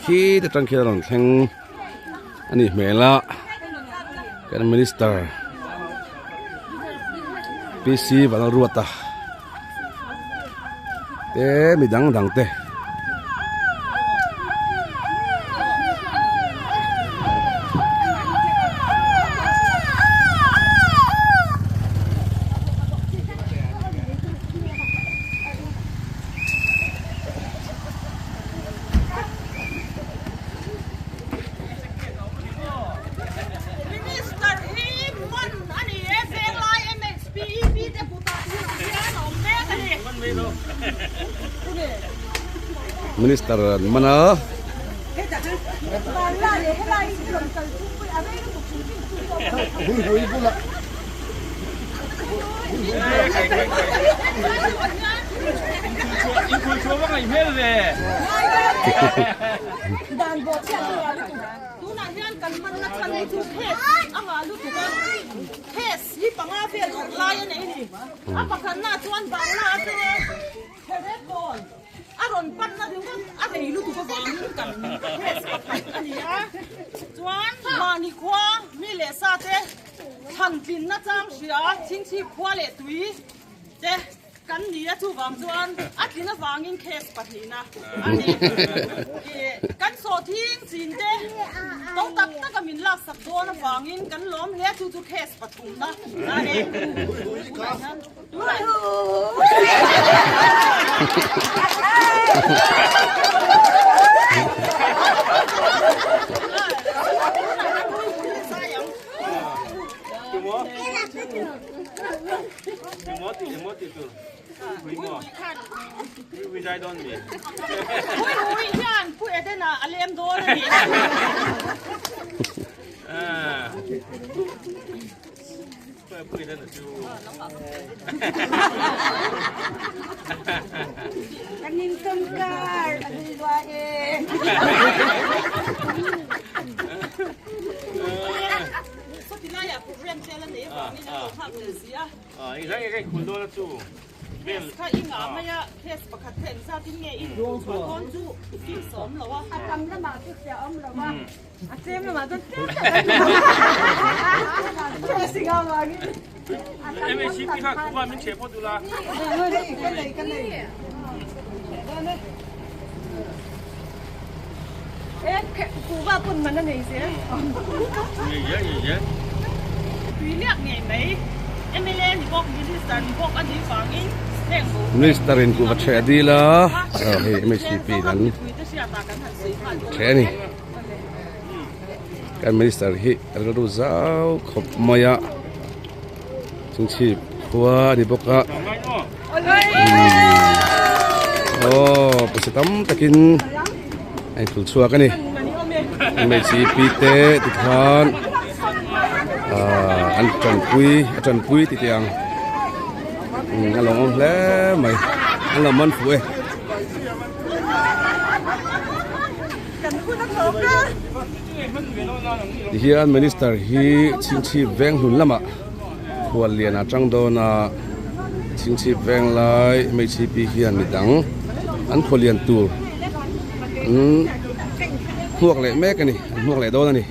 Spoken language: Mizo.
Khi te tang khian a rawn thleng a nih hmel a kan minister P C Vanlalruata te mi dang dang te. Minister hi man a ni e, Venglai MHPEP te kutah tunah hian a awm mek a ni. Minister an man a. Tunah hian kan manna chhan hi chu case a ngah lutuk a, case hi panga vel awrh lai a nei a ni. A pakhatnaah chuan Bangla atanga Therepawn a rawn panna ringawt a rei lutuk avangin kan case pakhat a ni a. Chuan mahni khua mi leh sa te Thlan tlinna chang hria chhingchhip khua leh tui te kan ni a, chuvang chuan a tlin avangin case pahnihna a ni. Kan sawhthing chin te to tak taka min laksak dawn avangin kan lawm hle a, chu chu case pathumna a ni. A tlem lamah chuan tlem tak an ni. Kuhva pawn man a nei zel. Tui liak ngei mai. MLA ni bawk, Minister ni bawk a nih vangin heng bo. Minister in kuhva ṭheh a dil a, hei MHCP in an ṭheh a ni. Kan minister hi a rilru zau khawp mai a chhingchhip khua a ni bawk a aw pawisa tam takin a inkhul chhuak a ni hmeichhe pi te tikhan ahh an tanpui a tanpui ti teh ang a lawmawm hle mai an lo man fuh e. Tihian minister hi chhingchhip veng hlun lamah khual lian a tang dawn a, chhingchhip veng lai hmeichhe pi hian midang an khual lian tur an hmuak leh mek a ni an hmuak leh dawn a ni.